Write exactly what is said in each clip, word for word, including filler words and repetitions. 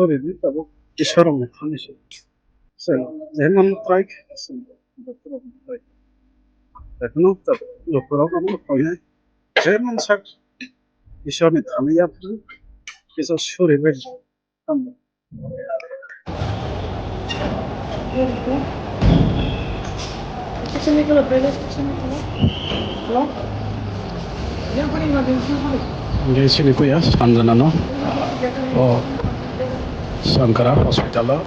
Sorry, di tabuk Iswar rokni thani se. Se, je man try khe se, doctor rok try. Ekhno ta doctor rok abo try nai. Je man sak Iswar ni thani ya, kisa suri bai. Hingke chini kuya Sanjana no, o Sankara hospital o,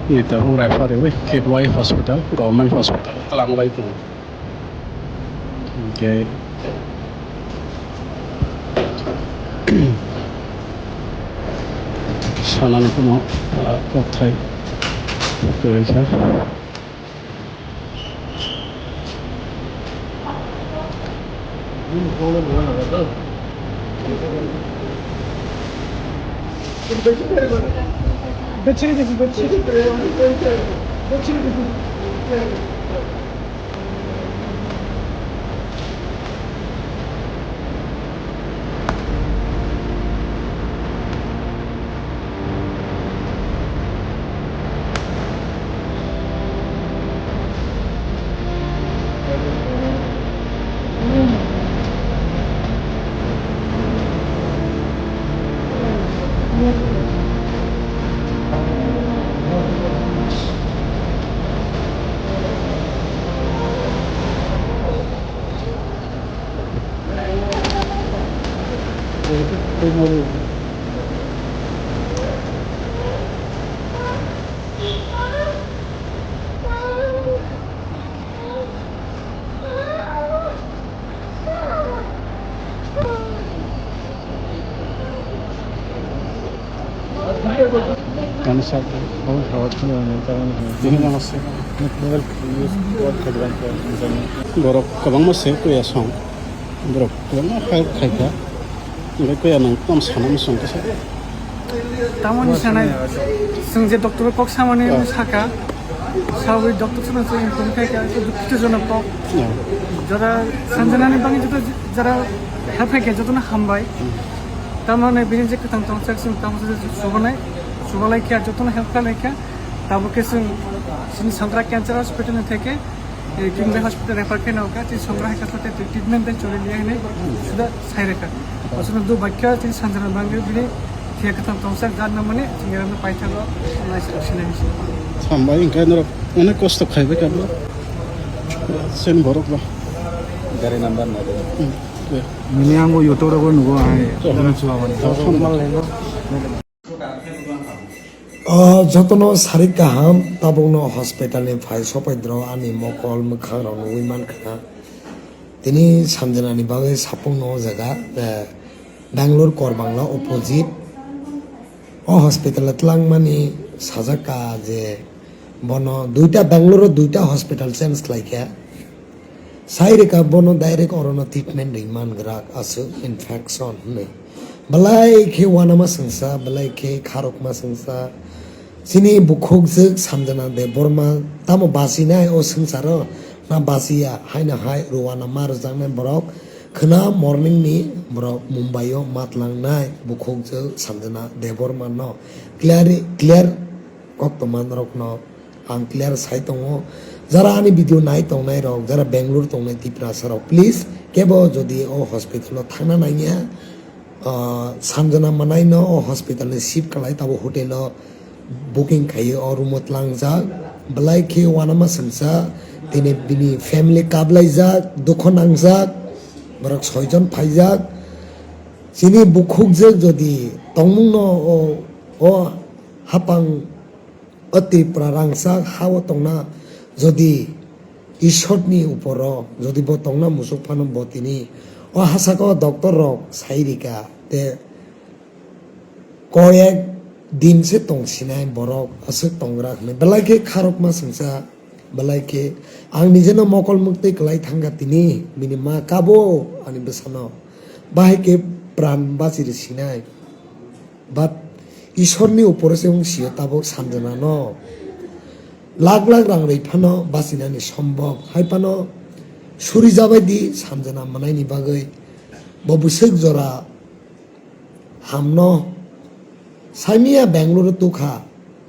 ita hung refer riwi Kidwai hospital, government hospital, twlang bai tongo. Hingke sanani kuno, ah, kokthai kwrwikha. Kani sak, oh, hawar khuna nang, tamo nang. Tini namaste. Mobile use, what advantage, misalnya. Borok kwbangma se kuya song. Borok kwbangma help khaikha. Hingke kuya nang tam sana muchung kisa. Tamoni sanai, chwng je doctor kok samani saka, sawi doctor sano chwng improve khaikha, kisa dukhijonok kok. Ya. Jara Sanjanani bagwi joto jara help khaikha, jotono hambai. Tamoni bini je kwthang tongsa chwng tamo se chubanai, chubalaikha, jotono help khlaikha. Tabuk khe chwng chini Sankara Cancer Hospital ni theke, eh, Kidwai Hospital refer khe nokha, chini Sankara hai kasate treatment bai choli liya hinwi suda sai rekha. Aswkno do bakya chini Sanjana bangwi bini thia kwthang tongsa jar na mani chini rano paithago nai sinai hisi. Hambai hingkhe norok onek kosto khaibai kabo. Sen borok ba. Gari number na de. Hmm, ya. Nini ang bo YouTube rogo nugo ai. Chwla. Chwla mani. O jotono sarik kaham, tabukno hospital ni phai sopaidro ani mokol mwkhang rok nugwi mankha. Tini Sanjana ni bagwi sapung no o jaga, eh, Bangalore Korbangla opposite. O hospital o twlangmani sajak ka je bono duita, Bangalore o duita hospital change khlai kha. Sai rwkha bono direct orono treatment ri man grak aswk infection hwnwi. Belai khe uanama swngsa, belai khe kharokma swngsa. Chini bukhukjwk Sanjana Debbarma tamo basinai o swngcharo na basiya haino hai ruana ma rwjaknai borok khwna morning ni borok Mumbai o matlangnai bukhukjwk Sanjana Debbarma no clear, clear kok tongma norokno ang clear sai tongo. Jara ani video nai tongnai rok, jara Bangalore tongnai Tiprasa rok, please kebo jodi o hospital o thangna nangya, ah, Sanjana Manai no o hospital ni shift kalai tabo hotel o booking khaiwi o room o tlangjak. Belai khe uanama swngsa, tini bini family kablaijak, dukho nangjak, borok soijon phaijak. Chini bukhukjwk jodi tongmungno o, o hapang o Tripura rangchak ha-o tongna jodi Ishorni uporo jodi bo tongna musuk phano bo tini o hasaka o doctor rok sai rika te koyek din se tongsinai borok aswk tongra hwnwi belai khe kharokma swngsa belai khe ang nijeno mokol muktwi kwlai thangkha tini bini ma kabo ani bwsano bahai khe pran bachi rwsinai. But Ishorni upore se wng sio tabuk Sanjana no. Lakh lakh rang rwi phano bachinani sombok. Hai phano suri jabai di Sanjana manaini bagwi. Bo bwswk jora hamno Saimia Bangalore tukha,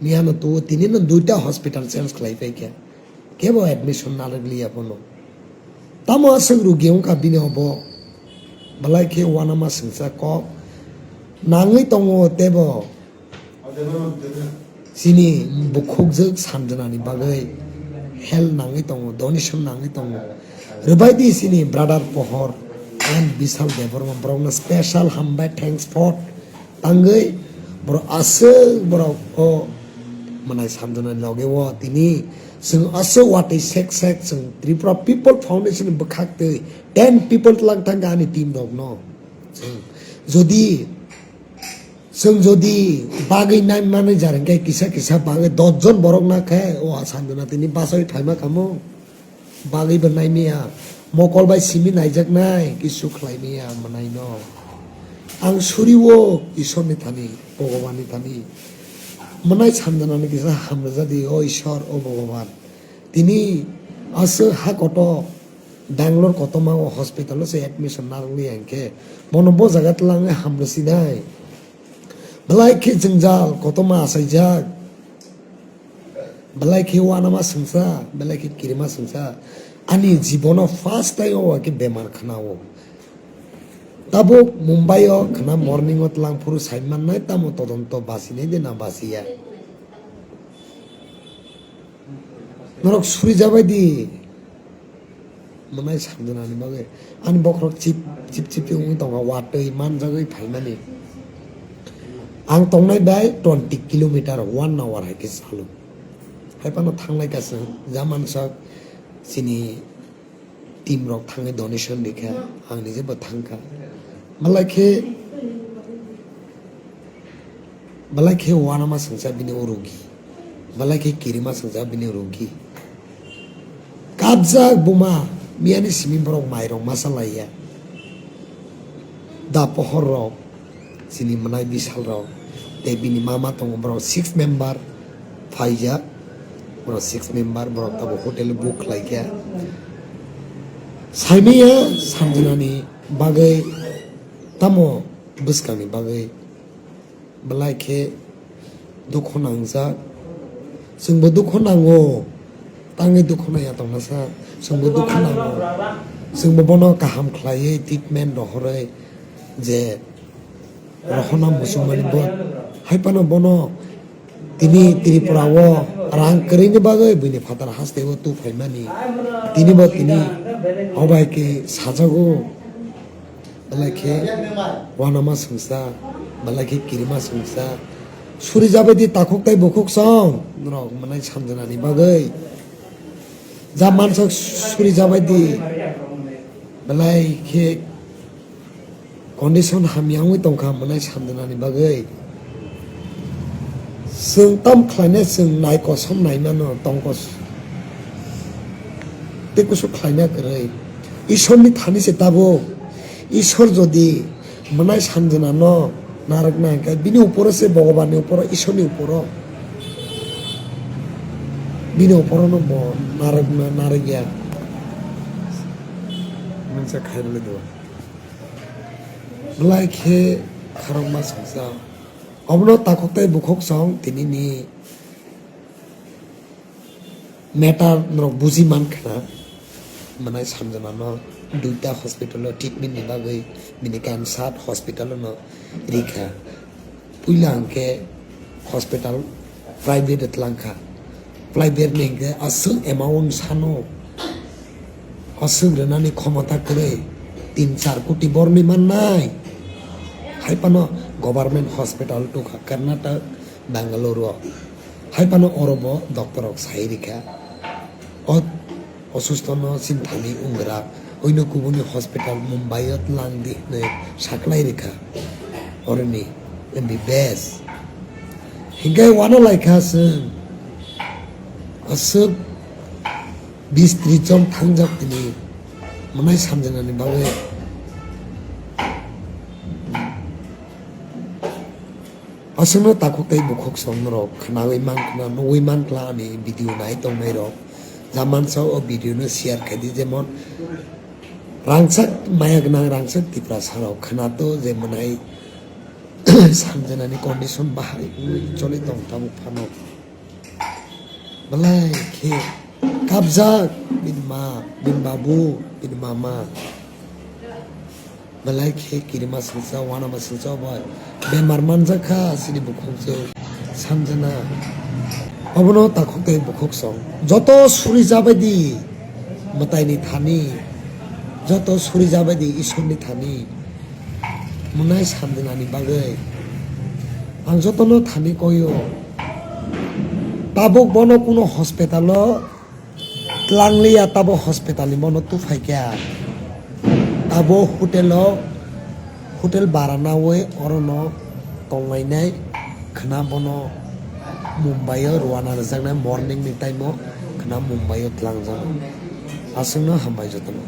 miyano tuo, tini no duita hospital change khlai paikha. Kebo admission narwkliya bono. Tamo aswk rugi wngkha bini obo. Belai khe uanama swngsa kok nangwi tongo tebo. Chini bukhukjwk Sanjanani bagwi help nangwi tongo, donation nangwi tongo. Rwbaidi chini brother Pohor and Bishal Debbarma, borokno special hambai, thanks for tangwi borok aswk borok o mwnai Sanjanani loge o tini chwng aswk watwi sek sek chwng Tripura People Foundation bwkhak twi ten people twlang thangkha ani team rokno. Chwng jodi Chwng jodi bagwi nai manwi jar hwnkhe kisa kisa bagwi dos jon borok na khe o Sanjana tini bachai phaima kamo. Bagwi bo nai miya. Mokol bai simi naijaknai kisu khlai miya mwnaino. Ang suri o Ishorni thani, Bhagwanni thani. Mwnai Sanjanani kisa hamrwjadi o Ishor, o Bhagwan. Tini aswk ha koto Bangalore kotorma o hospital o se admission narwkliya hwnkhe bono bo jaga twlangwi hamrwsinai. Belai khe jwngjal kotorma achaijak. Belai khe uanama swngsa, belai khe kirima swngsa. Ani jibono first time o khe bemar khna o. Tabuk Mumbai o khna morning o twlang phuru sai mannai tamo todonto basinai de na basiya. Norok suri jabai di. Mwnai Sanjanani bagwi. Ani bokhorok chip, chip, chip, chip wngwi tongo, watwi manjagwi phaimani. Ang tongnai bai twenty kilometer, one hour hai khe chalo. Hai phano thanglai ka chwng, jamansak chini team rok thangwi donation rikha, ang nije bo thangkha. Malai khe, malai khe uanama swngsa bini o rugi. Malai khe kirima swngsa bini rugi. Kabjak buma, miyani simi borok mairok masa laiya. Da pohor rok, chini mwnai Bishal rok, tei bini mama tongo borok six member phaijak. Borok six member, borok tabuk hotel book khlaikha. Saimaya Sanjanani bagwi tamo bwskangni bagwi belai khe dukhu nangjak. Chwngbo dukhu nango, tangwi dukhu naiya tongmasa. Chwngbo dukhu nango. Chwngbo bono kaham khlaiwi treatment rohorwi je rohorna muchungmani bo. Hai phano bono tini Tripura o rang kwrwini bagwi buini phatar haste o tu phaimani. Tini bo tini obai khe sajago. Belai khe uanama swngsa, belai khe kirima swngsa. Suri jabai di takhuk tei bukhuk song, norok mwnai Sanjanani bagwi. Ja mansak suri jabai di. Belai khe condition hamya wngwi tongkha mwnai Sanjanani bagwi. Chwng tam khlainai chwng nai kosom nai mano tong kos-, tei kusu khlaina kwrwi. Ishorni thani se tabuk. Ishor jodi mwnai Sanjanano narwkna hwnkhe bini uporo se Bhagwanni uporo, Ishorni uporo. Bini uporono bo narwkna, narwkya. Mungsa khairokle do. Belai khe kharokma songsa. Obono takhuk tei bukhuk song tinini matter norok buji mankha. Mwnai Sanjanano duita hospital o treatment ni bagwi bini kansat hospital no rikha. Puila hwnkhe hospital private twlangkha. Private ni hwnkhe aswk amount sano, aswk rwnani khomota kwrwi, tin char koti borni mannai. Hai phano government hospital tukha Karnataka, Bangalore o. Hai phano oro bo doctor rok sai rikha. O osusto no sinthani wngwrak, oino kubuni hospital Mumbai o twlang di hwnwi saklai rikha. Oroni M B B S. Hinkhe uanalaikha chwng aswk bis tris jon thangjak tini mwnai Sanjanani bagwi. Aswkno takhuk tei bukhuk song norok khnaui mankha, nugui mankha ani video nai tongnai rok. Jamansa o video no share khaidi, jemon rangchak maya gwnang rangchak Tiprasa rok khnato je mwnai Sanjanani condition bahai wngwi choli tong tabuk phano. Belai khe kapjak bini ma, bini babu, bini mama. Belai khe kirima silsa, wanama silsa bai bemar manjak kha chini bukhuk se Sanjana. Obono takhuk tei bukhuk song. Joto suri jabai di mwtaini thani, joto suri jabai di Isorni thani. Mwnai Sanjanani bagwi ang jotono thani koyo. Tabuk bono kuno hospital-o tlangliya, tabo hospital ni bono tuphai kha. Tabo hotel o, hotel bara nawi orono tonglainai khna bono Mumbai o rwana rwjaknai morning ni time o khna Mumbai o tlangjak. Aswkno hambai jotono.